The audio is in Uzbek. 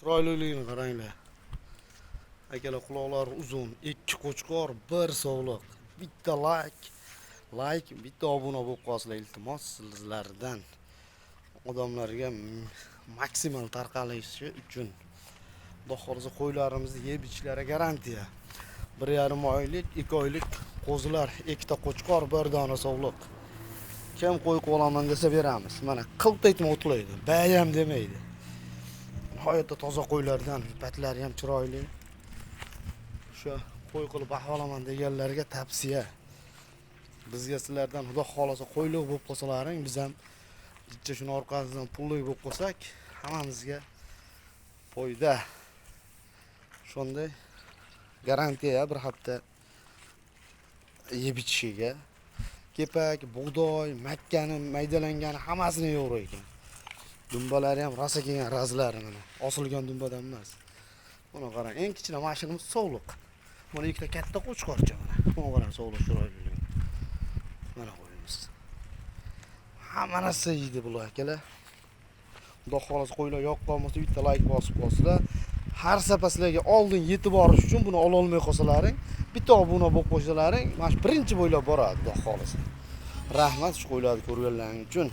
Chiroyliligini qaranglar. Akalar, quloqlari uzun, ikki qo'chqor, bir sovliq. Bitta layk, bitta obuna bo'lib qolsizlar, iltimos sizlardan. Odamlarga maksimal tarqalishi uchun. Xudo xohlasa, qo'ylarimizni yeb ichishlari garantiya. 1,5 oylik, 2 oylik qo'zilar, ikkita qo'chqor, bir dona sovliq. Kim qo'y olaman desa beramiz. Mana qilt etmay o'tlaydi. Bayam demaydi. Nihoyatda toza qo'ylardan, patlari ham chiroyli. O'sha qo'y qilib baqib olaman deganlarga tavsiya. Bizga sizlardan, Xudo xohlasa, qo'yliq bo'lib qolsalaring, biz ham jicha shuni orqasidan pullik bo'lib qolsak, hammamizga foyda. Shunday garantiya bir hafta yeb ichishiga. Kepak, bug'doy, makkani maydalangani hammasini yeyaverar ekan. Dumbalari ham rosa kelgan, razlari mana. Osilgan dumbadan emas. Buni qarang, eng kichkina mashinamiz sovliq. Mana ikkita katta qo'chqorcha mana. Buni qarang, sovliq chiroyli. Mana qo'yimiz. Hamma narsa yeydi bular, akalar. Xudo xohlasa, qo'ylar yoqib qolmasa, bitta layk bosib qolsizlar. Har safar sizlarga oldin yetib borish uchun buni ololmay qolsalaring, bitta obuna bo'lib qo'ysalaring, mana shu birinchi bo'ylab boradi, Xudo xohlasa. Rahmat shu qo'ylarni ko'rganlaring uchun.